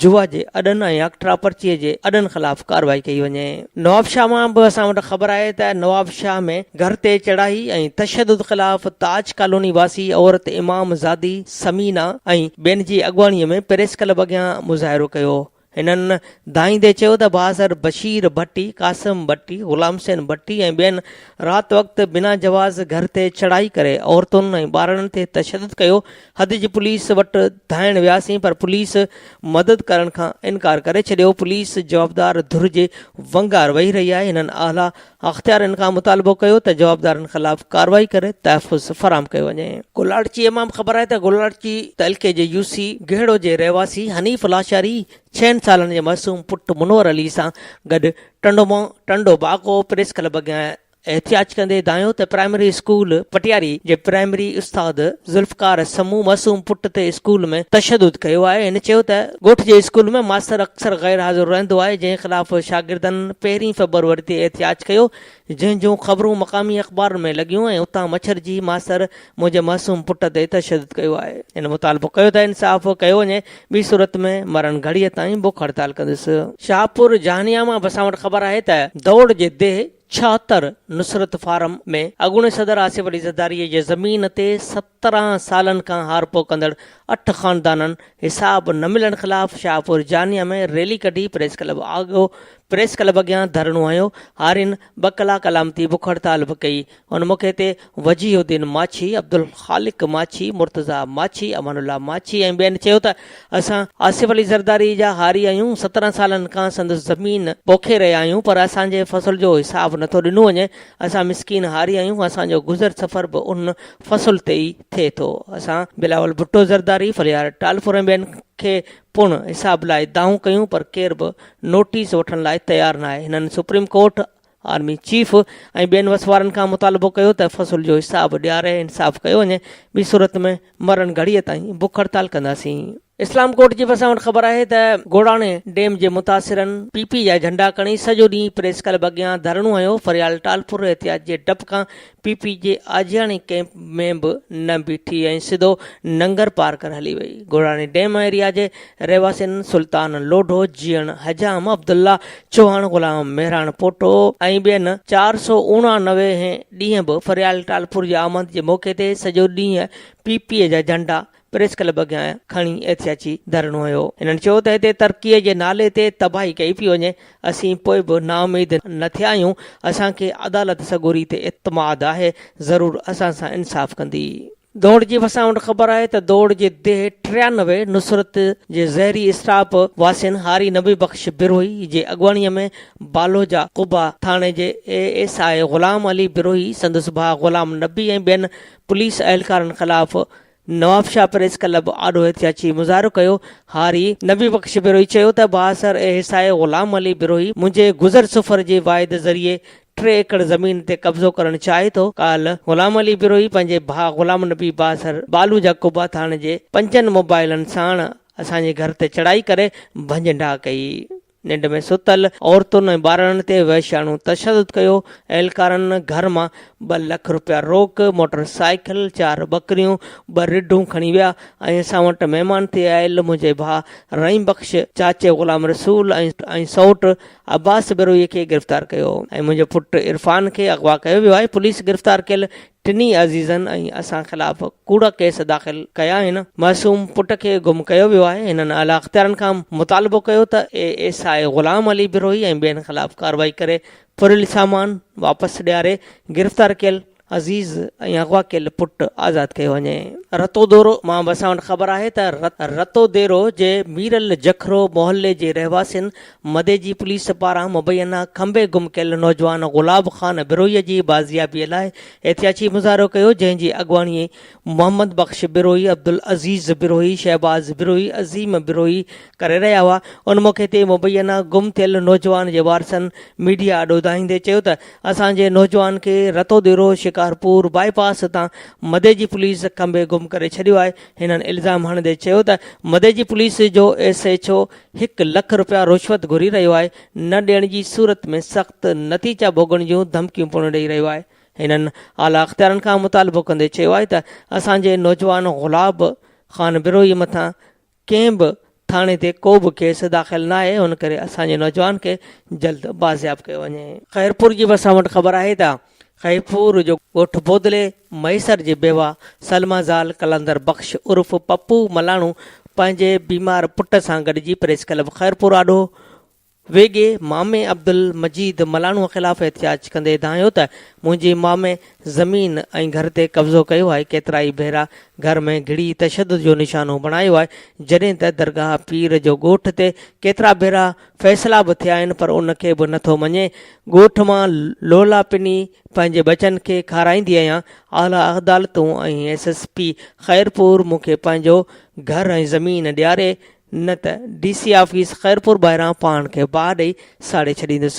جوا جي اڏن ۽ آڪٽرا پرچي جي اڏن خلاف ڪارروائي ڪئي وڃي. نوابشاهه مان به اسان وٽ خبر آهي ته نوابشاهه ۾ گهر تي چڙهائي ۽ تشدد خلاف تاج ڪالوني واسي عورت امام زادي ثمينه ۽ ٻين جي اڳواڻي ۾ پريس ڪلب اڳيان مظاهرو ڪيو. هنن دانهيندي چيو ته بااثر بشير ڀٽي، قاسم ڀٽي، غلام حسين ڀٽي ۽ ٻين رات وقت بنا جواز گهر تي چڙهائي ڪري عورتن ۽ ٻارڙن تي تشدد ڪيو، حد جي پوليس وٽ ڌائڻ وياسين پر پوليس مدد ڪرڻ کان انڪار ڪري ڇڏيو، پوليس جوابدار ڌر جي ونگار وهي رهي آهي، هنن اعليٰ اختيارين کان مطالبو ڪيو ته جوابدارن خلاف ڪارروائي ڪري تحفظ فراهم ڪيو وڃي. گولاڙچي مان به خبر آهي ته گولاڙچي تعلقي جي يو سي گهڙو جي رهواسي حنيف لاشاري ڇهن سالن جي معصوم پٽ منور علي سان گڏ ٽنڊو ٽنڊو باگو پريس ڪلب اڳيان احتجاج ڪندي دانهيو ته پرائمري اسڪول پٽياري جي پرائمري استاد ذوالفقار سمون معصوم پٽ تي اسڪول ۾ تشدد ڪيو آهي. هن چيو ته ڳوٺ جي اسڪول ۾ ماستر اڪثر غير حاضر رهندو آهي جنهن خلاف شاگردن پهرين فيبروري تي احتجاج ڪيو جنهن جون خبرون مقامي اخبارن ۾ لڳيون ۽ اتان مڇرجي ماستر منهنجي معصوم پٽ تي تشدد ڪيو آهي. هن مطالبو ڪيو ته انصاف ڪيو وڃي ٻي صورت ۾ مرڻ گهڙيء تائين بک هڙتال ڪندس. شاهپور جهانيان مان به اسان وٽ خبر آهي ته دوڙ جي ديهه 76 نصرت فارم ۾ اڳوڻي صدر آصف علي زرداري جي زمين تي 17 سالن کان هارپو ڪندڙ اٺ خاندانن حساب نه ملڻ خلاف شاهپور جانيا ۾ ريلي ڪڍي پريس ڪلب آڳو پريس ڪلب اڳيان ڌرڻو هنيو، هارين ٻه ڪلاڪ علامتي بک هڙتال به ڪئي. ان موقعي تي وجيه الدين ماڇي، عبدالخالق ماڇي، مرتضيٰ ماڇي، امان الله ماڇي ۽ ٻين چيو ته اسان آصف علي زرداري جا هاري آهيون، 17 سالن کان سندس زمين پوکي رهيا آهيون پر اسان جي فصل جو حساب نٿو ڏنو وڃي، اسان مسڪين هاري آهيون، اسان جو گذر سفر به ان فصل تي ئي ٿئي ٿو، اسان بلاول ڀٽو زرداري، ڦليار ٽالپر ۽ ٻين کي پڻ حساب لاء دانهون ڪيون پر ڪير به نوٽيس وٺڻ لاء تيار ناهي، هنن سپريم ڪورٽ، آرمي چيف ۽ ٻين وس وارن کان مطالبو ڪيو ته فصل جو حساب ڏياري انصاف ڪيو وڃي، ٻي صورت ۾ مرڻ گهڙيء تائين بک هڙتال ڪنداسين. اسلام ڪوٽ جي اسان وٽ خبر آهي ته گوڙاڻي ڊيم جي متاثرن پي پي جا جهنڊا کڻي سڄو ڏينهن پريس ڪلب اڳيان ڌرڻو هنيو، فريال ٽالپر احتياط جي ڊپ کان پي پي جي آجياڻي ڪئمپ ۾ به نه بيٺي ۽ سڌو ننگر پارڪر هلي وئي. گوڙاڻي ڊيم ايريا جي رهواسين سلطان لوڍو، جيئڻ حجام، عبدالله چوهاڻ، غلام مهراڻ پوٽو ۽ ٻين 489 هين ڏينهن به فريال ٽالپر جي آمد جي موقعي تي سڄو ڏينهن پي پي جا جهنڊا پريس ڪلب اڳيان کڻي احتجاجي ڌرڻو هنيو. هنن چيو ته هتي ترقي جي نالي تي تباهي ڪئي پئي وڃي، اسين پوء به نااميد نه ٿيا آهيون، اسان کي عدالت سڳوري تي اعتماد آهي، ضرور اسان سان انصاف ڪندي. دوڙ جي اسان وٽ خبر آهي ته دوڙ جي ديهه 93 نصرت جي زهري اسٽاپ واسين هاري نبي بخش بروهي جي اڳواڻي ۾ بالوجا قبا ٿاڻي جي اي S I Ghulam Ali Brohi, سندس ڀاء غلام نبي ۽ ٻين پوليس اهلڪارن خلاف نوابشاهه پريس ڪلب آڏو احتجاجي مظاهرو ڪيو، هاري نبي بخش بروهي چيو ته بااثر احسائي غلام علي بروهي منهنجي گذر سفر جي واعد ذريعي ٽي ايڪڙ زمين تي قبضو ڪرڻ چاهي ٿو، ڪالهه غلام علي بروهي پنهنجي ڀاء غلام نبي بااثر بالو جا قبا ٿاڻي جي پنجن موبائلن ساڻ اسان جي گهر تي چڙهائي ڪري ڀڃ ڊاهه ڪئي. ننڊ ۾ ستل عورتن ۽ ٻارڙن تي وحشياڻو تشدد ڪيو، اهلڪارن گهر مان ٻه لک رپيا روڪ، موٽر سائيڪل، چار ٻڪريون، ٻه رڍون کڻي ويا ۽ اسان وٽ مهمان ٿي آيل منهنجي ڀاء رحيم بخش، چاچي غلام رسول ۽ سئوٽ عباس بروهي کي گرفتار ڪيو ۽ منهنجي پٽ عرفان کي اغوا ڪيو ويو آهي، پوليس گرفتار ڪيل ٽنهي عزيزن ۽ اسان خلاف ڪوڙا ڪيس داخل ڪيا آهن، معصوم پٽ کي گم ڪيو ويو آهي، هنن اعليٰ اختيارن کان مطالبو ڪيو ته اي S I Ghulam Ali Brohi ۽ ٻين خلاف ڪارروائي ڪري ڦريل سامان واپس ڏياري گرفتار ڪيل عزيز ۽ اغوا ڪيل پٽ آزاد ڪيو وڃي. رتودورو مان به اسان وٽ خبر آهي ته رتوديرو جي ميرل جکرو محلي جي رهواسين مديجي پوليس پاران مبينا کنڀي گم ڪيل نوجوان گلاب خان بروهي جي بازيابي لاء احتياجي مظاهرو ڪيو، جنهن جي اڳواڻي محمد بخش بروهي، عبدالعزيز بروهي، شهباز بروهي، عظيم بروهي ڪري رهيا هئا. ان موقعي تي مبينا گم ٿيل نوجوان جي وارثن ميڊيا آڏو دانهيندي چيو ته اسان جي نوجوان کي رتوديرو شڪارپور بائي پاس تان مديجي پوليس کنڀي گم ڪري ڇڏيو آهي. هنن الزام هڻندي چيو ته مديجي پوليس جو ايس ايڇ او هڪ لک رپيا رشوت گهري رهيو آهي، نه ڏيڻ جي صورت ۾ سخت نتيجا ڀوڳڻ جون ڌمڪيون پڻ ڏئي رهيو آهي. هنن اعليٰ اختيارن کان مطالبو ڪندي چيو آهي ته اسان جي نوجوان گلاب خان بروهي مٿان ڪنهن به ٿاڻي تي ڪو به ڪيس داخل ناهي ان ڪري اسان جي نوجوان کي جلد بازياب ڪيو وڃي. خيرپور جي به اسان وٽ خبر آهي ته خيرپور جو ڳوٺ بودلي مهيسر جي بيواهه سلميٰ زال قلندر بخش عرف پپو ملاڻو پنهنجي بيمار پٽ سان گڏجي پريس ڪلب خيرپور آڏو ويڳي مامي عبدالمجيد ملاڻو خلاف احتجاج ڪندي دانهيو ته منهنجي مامي زمين ۽ گهر تي قبضو ڪيو آهي، ڪيترائي ڀيرا گهر ۾ گهڙي تشدد جو نشانو بڻايو آهي، جڏهن ته درگاهه پير جو ڳوٺ تي ڪيترا ڀيرا فيصلا به ٿيا آهن پر ان کي به نٿو مڃي، ڳوٺ مان لولا پني پنهنجي ٻچن کي کارائيندي آهيان، اعليٰ عدالتون ۽ ايس ايس پي خيرپور مون کي پنهنجو گهر ۽ زمين ڏياري نه ته ڊي سي آفيس خيرپور ٻاهران پاڻ کي باهه ڏئي ساڙي ڇڏيندس.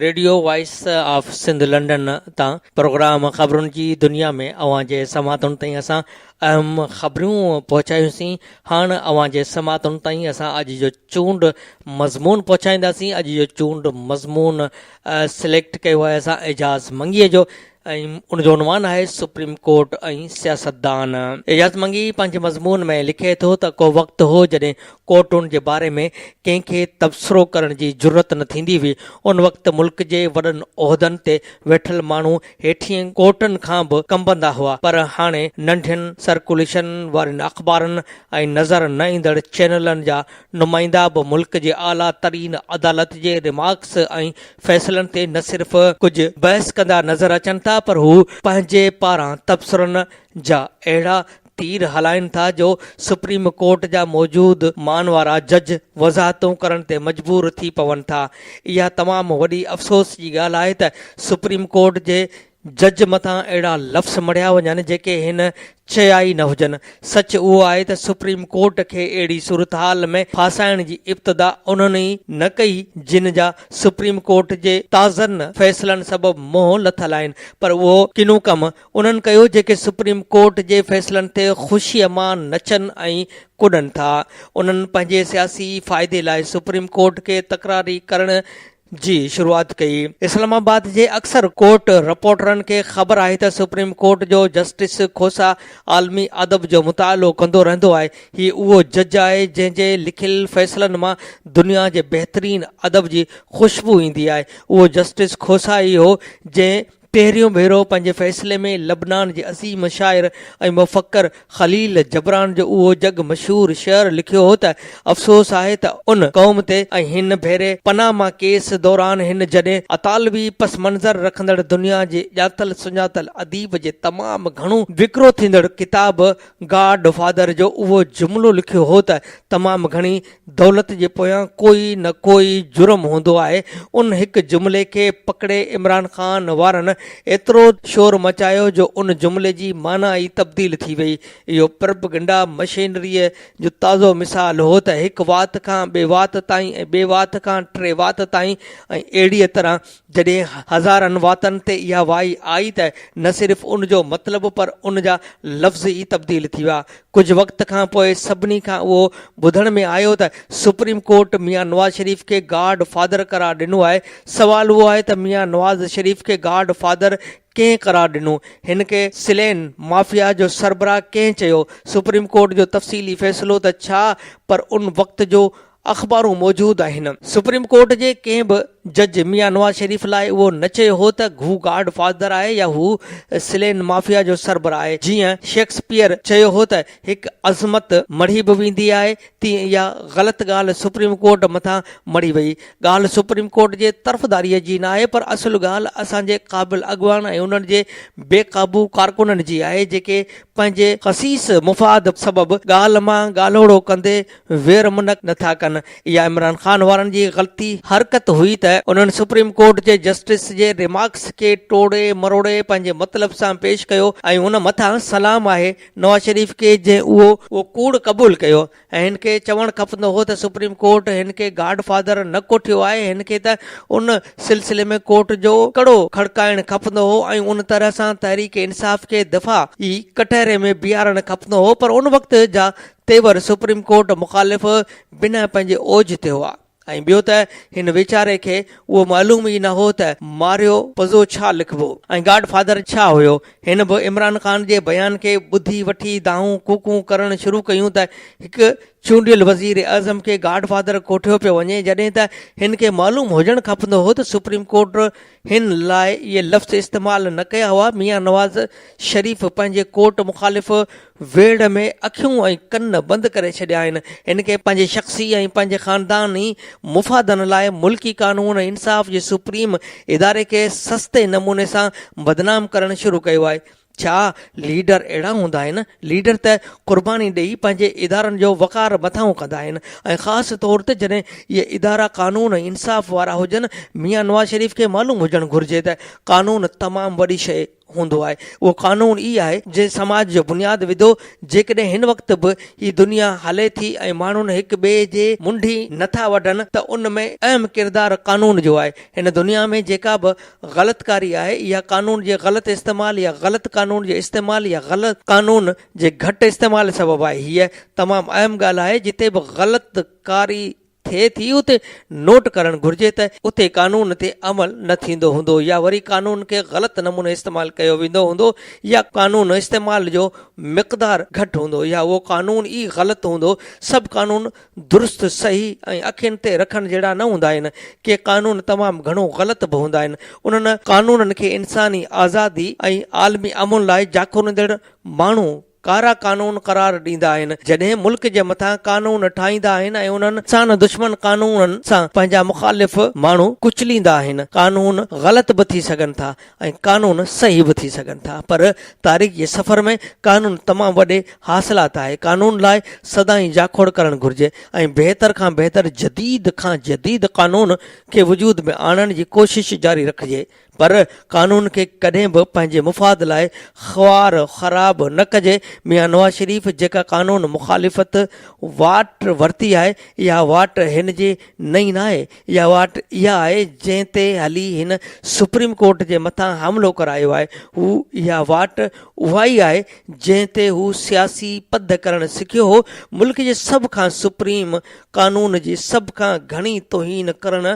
Radio voice of Sindh London تان پروگرام خبرن جي دنيا ۾ اوهان جي سماعتن تائين اسان اهم خبريون پهچايون سين هاڻ اوهان جي سماعتن تائين اسان اڄ جو چونڊ مضمون پهچائينداسين اڄ جو چونڊ مضمون سليڪٽ ڪيو آهي اسان اعجاز منگيء جو ۽ ان جو عنوان آهي سپريم ڪورٽ ۽ سياستدان. اعجاز منگي پنهنجي مضمون ۾ لکي ٿو ته ڪو وقت هو جڏهن ڪورٽن جي باري ۾ ڪنهن کي تبصرو ڪرڻ جي جرئت نه ٿيندي هئي. ان وقت ملڪ جي وڏن عهدن تي ويٺل ماڻهو هيٺين ڪورٽن کان به ڪنبندا هئا پر هاڻي ننڍين سرڪوليشن وارين اخبارن ۽ نظر نه ايندڙ چينلن جا نمائندا به ملڪ جي اعليٰ ترين عدالت جي ريمارڪس ۽ فيصلن تي نه صرف ڪجهه بحث ڪندا نظر اچن ٿا پر هو پنهنجي پاران تبصرن جا اهڙا تير هلائين ٿا جو سپريم ڪورٽ جا موجود مان وارا جج وضاحتون ڪرڻ تي مجبور ٿي پون ٿا. اها تمام وڏي افسوس جي ڳالهه آهي ته سپريم ڪورٽ جي جج مٿان اهڙا لفظ مڙهيا وڃن جيڪي هن چيا ئي نه هجن. سچ اهو آهي ته سپريم ڪورٽ کي اهڙي صورتحال ۾ ڦاسائڻ جي ابتدا انهن ئي نه ڪئي جن جا سپريم ڪورٽ جي تازن فيصلن سبب منهن لٿل آهن پر اهو ڪنو ڪم انهن ڪيو جيڪي سپريم ڪورٽ جي فيصلن تي خوشيء مان نچن ۽ ڪڏن ٿا. انهن پنهنجي سياسي فائدي لاء سپريم ڪورٽ کي تڪراري ڪرڻ جي شروعات ڪئي. اسلام آباد جي اڪثر ڪورٽ رپورٽرن کي خبر آهي ته سپريم ڪورٽ جو جسٽس کوسا عالمي ادب جو مطالعو ڪندو رهندو آهي. هي اهو جج آهي جنهن جي لکيل فيصلن مان دنيا جي بهترين ادب جي خوشبو ايندي آهي. اهو جسٽس کوسا ئي هو جنهن پهريون ڀيرو پنهنجي فيصلي ۾ لبنان جي عظيم شاعر ۽ مفڪر خليل جبران جو اهو جڳ مشهور شعر لکيو هو ته افسوس آهي ته ان قوم تي ۽ هن ڀيري پناما ڪيس دوران هن جڏهن اطالوي پس منظر رکندڙ دنيا جي ڄاتل سڃاتل اديب جي تمام گهڻو وڪرو ٿيندڙ ڪتاب گاڊ فادر جو اهو جملو لکيو هو ته تمام گهڻي دولت جي پويان ڪوئي نه ڪوئي جرم هوندو آهي، ان هڪ جملي کي پڪڙي عمران خان وارن ايترو شور مچايو جو ان جملي جي معنيٰ ئي تبديل ٿي وئي. اهو پرپگنڊا مشينريء جو تازو مثال هو ته هڪ وات کان ٻئي وات تائين ۽ ٻئي وات کان ٽئين وات تائين ۽ اهڙيء طرح جڏهن هزارن واتن تي اها وائي آئي ته نه صرف ان جو مطلب پر ان جا لفظ ئي تبديل ٿي ويا. ڪجهه وقت کان پوء سڀني کان اهو ٻڌڻ ۾ آيو ته سپريم ڪورٽ ميان نواز شريف کي گاڊ فادر قرار ڏنو آهي. سوال اهو آهي ته ميان نواز شريف کي گاڊ فادر ڪنهن قرار ڏنو؟ هن کي سلين مافيا جو سربراهه ڪنهن چيو؟ سپريم ڪورٽ جو تفصيلي فيصلو ته ڇا پر ان وقت جو اخبارون موجود آهن. سپريم ڪورٽ جي ڪنهن به جج ميان نواز شريف لاء اهو نه چيو هو ته هو گاڊ فادر آهي يا هو سلين مافيا جو سربراهه آهي. جيئن شيڪسپيئر چيو هو ته هڪ عظمت مڙهي به ويندي آهي تيئن اها غلط ڳالهه سپريم ڪورٽ مٿان مڙهي وئي. ڳالهه سپريم ڪورٽ جي طرفداريء جي ناهي پر اصل ڳالهه اسان جي قابل اڳواڻ ۽ انهن جي بي قابو ڪارڪنن جي آهي جيڪي پنهنجي خسيس مفاد سبب ڳالهه مان ڳالهوڙو ڪندي وير منڪ نه ٿا ڪن. اها عمران خان وارن جي غلطي حرڪت هئي ته انهن سپريم ڪورٽ جي جسٽس جي ريمارڪس کي ٽوڙي مروڙي پنهنجي مطلب سان پيش ڪيو ۽ ان مٿان سلام آهي نواز شريف کي جنهن اهو اهو ڪوڙ قبول ڪيو ۽ هن کي چوڻ کپندو هو ته سپريم ڪورٽ هن کي گاڊ فادر نه ڪوٺيو آهي هن کي ته ان سلسلي ۾ ڪورٽ جو ڪڙو کڙڪائڻ کپندو هو ۽ ان طرح سان تحريڪ انصاف کي دفاع ئي ڪٽهري ۾ بيهارڻ کپندو هو پر ان وقت جا تيور سپريم ڪورٽ مخالف بنهه پنهنجي اوج تي هئا ۽ ٻيو ته هن ويچاري کي اهو معلوم ئي نه هو ته ماريو پزو ڇا لکبو ۽ گاڊ فادر ڇا هيو. هن به عمران خان جي بيان کي ٻڌي وٺي دانهون ڪوڪون ڪرڻ شروع ڪيون ته هڪ چونڊيل وزير اعظم کي گاڊ فادر ڪوٺيو پيو وڃي جڏهن ته هن کي معلوم هجڻ کپندو هو ته سپريم ڪورٽ هن لاء اهي لفظ استعمال نه ڪيا هئا. ميان نواز شريف پنهنجي ڪورٽ مخالف ويڙهه ۾ اکيون ۽ ڪن بند ڪري ڇڏيا آهن. هن کي پنهنجي شخصي ۽ پنهنجي خانداني مفادن لاء ملڪي قانون ۽ انصاف جي سپريم اداري کي سستي نموني سان بدنام ڪرڻ شروع ڪيو آهي. ڇا ليڊر اهڙا هوندا آهن؟ ليڊر ته قرباني ڏئي پنهنجي ادارن جو وقار مٿانهون ڪندا آهن ۽ خاص طور تي جڏهن اهي ادارا قانون ۽ انصاف وارا هجن. ميان نواز شريف کي معلوم هجڻ گهرجي ته قانون تمام وڏي شيء هوندو آهي. اهو قانون ئي آهي جنهن سماج جو بنياد وڌو. جيڪڏهن هن وقت به هي دنيا هلي ٿي ۽ ماڻهن هڪ ٻئي جي منڍي نٿا وڍن ته ان ۾ اهم ڪردار قانون جو آهي. هن دنيا ۾ جيڪا به غلط ڪاري آهي اها قانون جي غلط استعمال يا غلط قانون جي استعمال يا غلط قانون جي گهٽ استعمال سبب آهي. هيء تمام اهم ڳالهه آهي جتي به غلط ڪاري ٿئي ٿي اتي نوٽ ڪرڻ گهرجي ته اتي قانون تي عمل نه ٿيندو هوندو يا وري قانون کي غلط نموني استعمال ڪيو ويندو هوندو يا قانون استعمال جو مقدار گهٽ هوندو يا اهو قانون ئي غلط هوندو. سڀ قانون درست، صحيح ۽ اکين تي رکڻ جهڙا نه هوندا آهن. ڪي قانون تمام گهڻو غلط به هوندا آهن. انهن قانونن کي انساني آزادي ۽ عالمي امن لاء جاکوڙيندڙ ماڻهو ڪارا قانون قرار ڏيندا آهن. جڏهن ملڪ جي مٿان قانون ٺاهيندا آهن ۽ انهن انسان دشمن قانونن سان پنهنجا مخالف ماڻهو ڪچليندا آهن. قانون غلط به ٿي سگهن ٿا ۽ قانون صحيح به ٿي سگهن ٿا پر تاريخ جي سفر ۾ قانون تمام وڏي حاصلات آهي. قانون لاء سدائين جاکوڙ ڪرڻ گهرجي ۽ بهتر کان بهتر جديد کان جديد قانون کي وجود ۾ آڻڻ جي ڪوشش جاري رکجي پر قانون کي ڪڏهن به پنهنجي مفاد لاء خوار خراب نه ڪجي. ميان نواز شريف جيڪا قانون مخالفت واٽ ورتي آهي اها واٽ هن جي نئين ناهي. اها واٽ اها آهي جنهن تي هلي هن سپريم ڪورٽ جي مٿان حملو ڪرايو آهي. هو اها واٽ اها ئي آهي جنهن تي هو سياسي پڌ ڪرڻ سکيو هو. ملڪ جي سڀ کان سپريم قانون جي سڀ کان گهڻي توهين ڪرڻ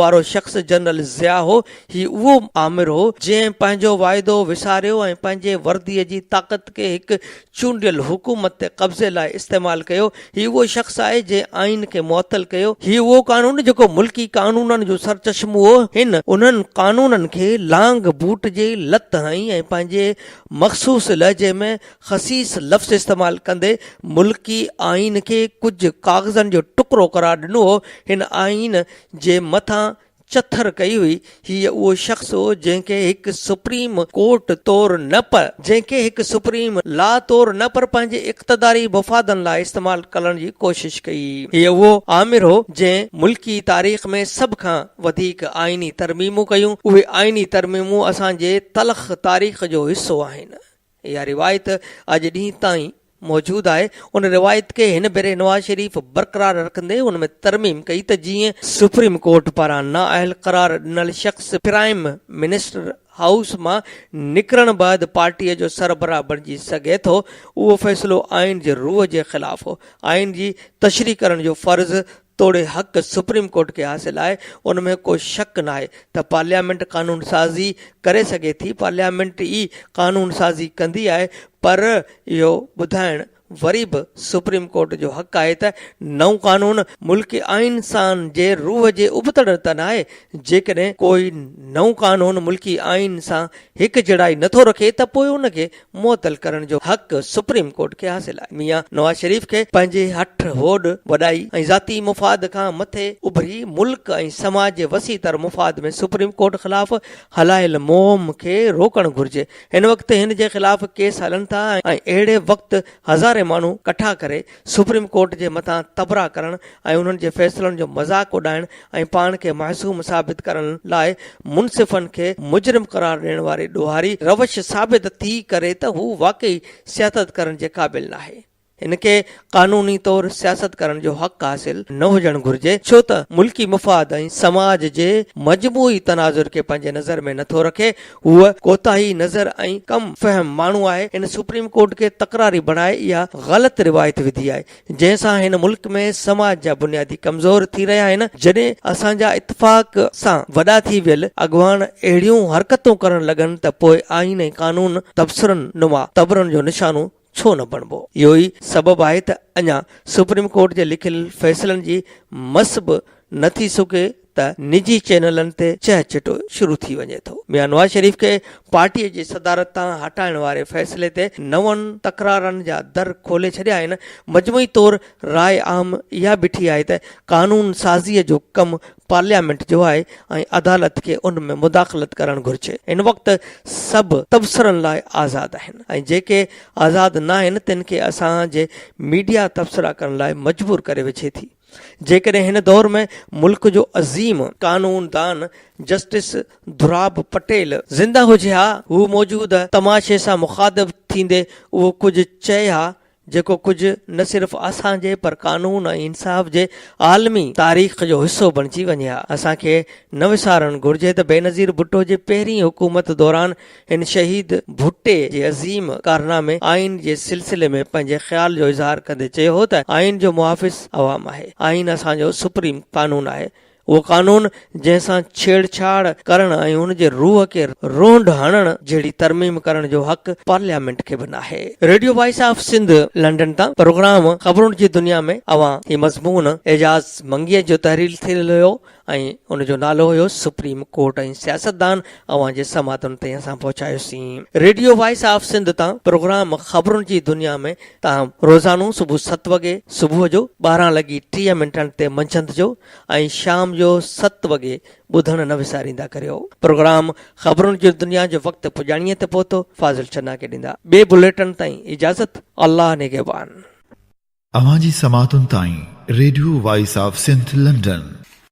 وارو شخص جنرل ضياء هو. هي اهو آمر هو جنهن پنهنجو واعدو وساريو ۽ پنهنجي ورديء جي طاقت کي هڪ چونڊيل حڪومت تي قبضي لاء استعمال ڪيو. هي اهو شخص آهي جنهن آئين کي معطل ڪيو. هي اهو قانون جيڪو ملڪي قانونن جو سرچشمو هو. هن انهن قانونن کي لانگ بوٽ جي لت هنئي ۽ پنهنجي مخصوص لهجي ۾ خسيس لفظ استعمال ڪندي ملڪي آئين کي ڪجهه ڪاغذن جو ٽڪرو قرار ڏنو هو. هن آئين جي مٿان چٿر ڪئي هئي، هيء اهو شخص هو جنهن کي هڪ سپريم ڪورٽ طور نه پر جنهن کي هڪ سپريم لا طور نه پر پنهنجي اقتداري مفادن لاء استعمال ڪرڻ جي ڪوشش ڪئي. هيء اهو آمر هو جنهن ملڪي تاريخ ۾ سڀ کان وڌيڪ آئيني ترميمون ڪيون، اهي آئيني ترميمون اسان جي تلخ تاريخ جو حصو آهن. اها روايت اڄ ڏينهن تائين موجود آهي، ان روايت کي هن ڀيري نواز شريف برقرار رکندي ان ۾ ترميم ڪئي ته جيئن سپريم ڪورٽ پاران نااهل قرار ڏنل شخص پرائم منسٽر هائوس مان نڪرڻ بعد پارٽيء جو سربراهه بڻجي سگهي ٿو، اهو فيصلو آئين جي روح جي خلاف هو، آئين جي تشريح ڪرڻ جو فرض توڙي حق سپريم ڪورٽ کي حاصل آهي، ان ۾ ڪو شڪ ناهي ته پارليامينٽ قانون سازي ڪري سگهي ٿي، پارليامينٽ ئي قانون سازي ڪندي آهي پر اهو ٻڌائڻ وري به سپريم ڪورٽ جو حق آهي ته نئون قانون ملڪي آئين سان جي روح جي ابتڙ ته ناهي، جيڪڏهن ڪوئي نئون قانون ملڪي آئين سان هڪجهڙائي نٿو رکي ته پوء ان کي معطل ڪرڻ جو حق سپريم ڪورٽ کي حاصل آهي. ميان نواز شريف کي پنهنجي هٺ هوڏ وڏائي ۽ ذاتي مفاد کان مٿي اڀري ملڪ ۽ سماج جي وسيع تر مفاد ۾ سپريم ڪورٽ خلاف هلايل مهم کي روڪڻ گهرجي. هن وقت هن جي خلاف ڪيس هلن ٿا ۽ اهڙي وقت هزارين ماڻهو ڪٺا ڪري سپريم ڪورٽ جي مٿان تبرا ڪرڻ ۽ انهن جي فيصلن جو مذاق اڏائڻ ۽ پاڻ کي معصوم ثابت ڪرڻ لاء منصفن کي مجرم قرار ڏيڻ واري ڏوهاري روش ثابت ٿي ڪري ته هو واقعي سياست ڪرڻ جي قابل ناهي. هن کي قانوني طور سياست ڪرڻ جو حق حاصل نه هجڻ گهرجي ڇو ته ملڪي مفاد ۽ سماج جي مجموعي تناظر کي پنهنجي نظر ۾ نٿو رکي. هو ڪوتاهي نظر ۽ ڪم فهم ماڻهو آهي. هن سپريم ڪورٽ کي تڪراري بڻائي اها غلط روايت وڌي آهي. جنهن سان هن ملڪ ۾ سماج جا بنيادي ڪمزور ٿي رهيا آهن، جڏهن اسان جا اتفاق سان وڏا ٿي ويل اڳواڻ اهڙيون حرڪتون ڪرڻ لڳن ته پوء آئين ۽ قانون تبصرن نما تبرن جو نشانو ڇو نه بڻبو؟ اهو ئي سبب آهي ته اڃا سپريم ڪورٽ جي لکيل فيصلن جي مس به نه ٿي سگهي ته نجي چينلن تي چهه چٽو شروع ٿي وڃي ٿو. ميان نواز شريف کي پارٽيء جي صدارت تان هٽائڻ واري فيصلي تي نون تڪرارن جا در کولي ڇڏيا آهن. مجموعي طور راء عام اها بيٺي آهي ته قانون سازيء جو ڪم پارليامينٽ جو آهي ۽ عدالت کي ان ۾ مداخلت ڪرڻ گهرجي. هن وقت سڀ تبصرن لاء آزاد آهن ۽ جيڪي آزاد ناهن تن کي اسان جي ميڊيا تبصرا ڪرڻ لاء مجبور ڪري وجهي ٿي. جيڪڏهن هن دور ۾ ملڪ جو عظيم قانون دان جسٽس دراب پٽيل زنده هجي ها، هو موجوده تماشي سان مخاطب ٿيندي اهو ڪجهه چئي ها جيڪو ڪجهه نه صرف اسان جي پر قانون ۽ انصاف جي عالمي تاريخ جو حصو بڻجي وڃي ها. اسان کي نه وسارڻ گهرجي ته بينظير ڀٽو جي پهرين حڪومت دوران هن شهيد ڀٽي جي عظيم ڪارنامي آئين جي سلسلي ۾ پنهنجي خيال جو اظهار ڪندي چيو هو ته آئين جو محافظ عوام آهي، آئين اسان جو سپريم قانون آهي، اهو قانون جنهن سان ڇيڙ ڇاڙ ڪرڻ ۽ ان جي روح کي رونڊ هڻڻ جهڙي ترميم ڪرڻ جو حق پارليامينٽ کي به ناهي. Radio voice of Sindh London تان پروگرام خبرن جي دنيا ۾ اوهان هي مضمون اعجاز منگيء جو تحرير ٿيل هيو ۽ ان جو نالو هيو سپريم ڪورٽ ۽ سياستدان اوهان جي سماعتن تائين اسان پهچايوسين. ريڊيو وائس آف سنڌ تان پروگرام خبرن جي دنيا ۾ تان روزانو صبح ست وڳي صبح جو 12 لڳي 30 منٽن تي منجهند جو ۽ شام جو ست وڳي ٻڌڻ نه وساريندا ڪريو. پروگرام خبرن جي دنيا جو وقت پڄاڻيء تي پهتو. فاضل چنا کي ڏيندا ٻئي بليٽن تائين اجازت. الله نگهبان. اوهان جي سماعتن تائين radio voice of Sindh London.